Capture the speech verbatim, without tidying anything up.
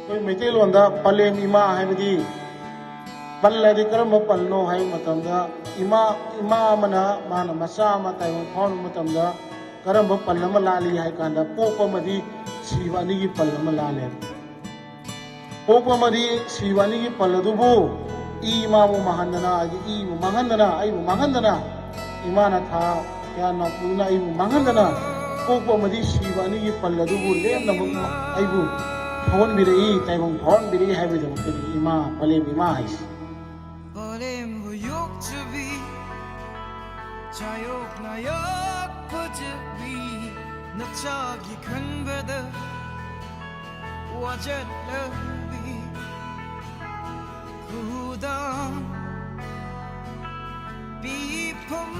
ꯑꯩꯈꯣꯏ ꯃꯩꯇꯩꯂꯣꯟꯗ ꯄꯂꯦꯝ ꯏꯃꯥ ꯍꯥꯏꯕꯗꯤ, ꯄꯜ ꯍꯥꯏꯗꯤ ꯀꯔꯝꯕ ꯄꯜꯅꯣ ꯍꯥꯏꯕ ꯃꯇꯝꯗ, ꯏꯃꯥ, ꯏꯃꯥ ꯑꯃꯅ ꯃꯥꯅ ꯃꯆꯥ ꯑꯃ ꯇꯥꯏꯕꯪ ꯐꯥꯎꯍꯟꯕ ꯃꯇꯝꯗ ꯀꯔꯝꯕ ꯄꯜ ꯑꯃ ꯂꯥꯜꯂꯤ ꯍꯥꯏ ꯀꯥꯟꯗ, ꯄꯣꯛꯄ ꯑꯃꯗꯤ ꯁꯤꯕ ꯑꯅꯤꯒꯤ ꯄꯜ ꯑꯃ ꯂꯥꯜꯂꯦ꯫ ꯄꯣꯛꯄ ꯑꯃꯗꯤ ꯁꯤꯕ ꯑꯅꯤꯒꯤ ꯄꯜ ꯑꯗꯨꯕꯨ ꯏ ꯏꯃꯥꯕꯨ ꯃꯥꯡꯍꯟꯗꯅ, ꯍꯥꯏꯗꯤ ꯏꯕꯨ ꯃꯥꯡꯍꯟꯗꯅ, ꯑꯩꯕꯨ ꯃꯥꯡꯍꯟꯗꯅ, ꯏꯃꯥꯅ ꯊꯥ ꯀꯌꯥ ꯅꯥꯎꯄꯨꯗꯨꯅ ꯑꯩꯕꯨ ꯃꯥꯡꯍꯟꯗꯅ, ꯄꯣꯛꯄ ꯑꯃꯗꯤ ꯁꯤꯕ ꯑꯅꯤꯒꯤ ꯄꯜ ꯑꯗꯨꯕꯨ ꯂꯦꯝꯅꯃꯛ ꯑꯩꯕꯨ ꯐꯥꯎꯍꯟꯕꯤꯔꯛꯏ, ꯇꯥꯏꯕꯪ ꯐꯥꯎꯍꯟꯕꯤꯔꯛꯏ ꯍꯥꯏꯕꯒꯤꯗꯃꯛꯇꯅꯤ ꯏꯃꯥ, ꯄꯂꯦꯝ ꯏꯃꯥ ꯍꯥꯏꯁꯤ꯫ ꯄꯂꯦꯝꯕꯨ ꯌꯣꯛꯆꯕꯤ, ꯆꯥꯌꯣꯛꯅ ꯌꯣꯛꯄꯖꯕꯤ, ꯅꯆꯥꯒꯤ ꯈꯟꯕꯗ ꯋꯥꯖꯠꯂꯕꯤ, ꯈꯨꯗꯥ ꯄꯤꯐꯝ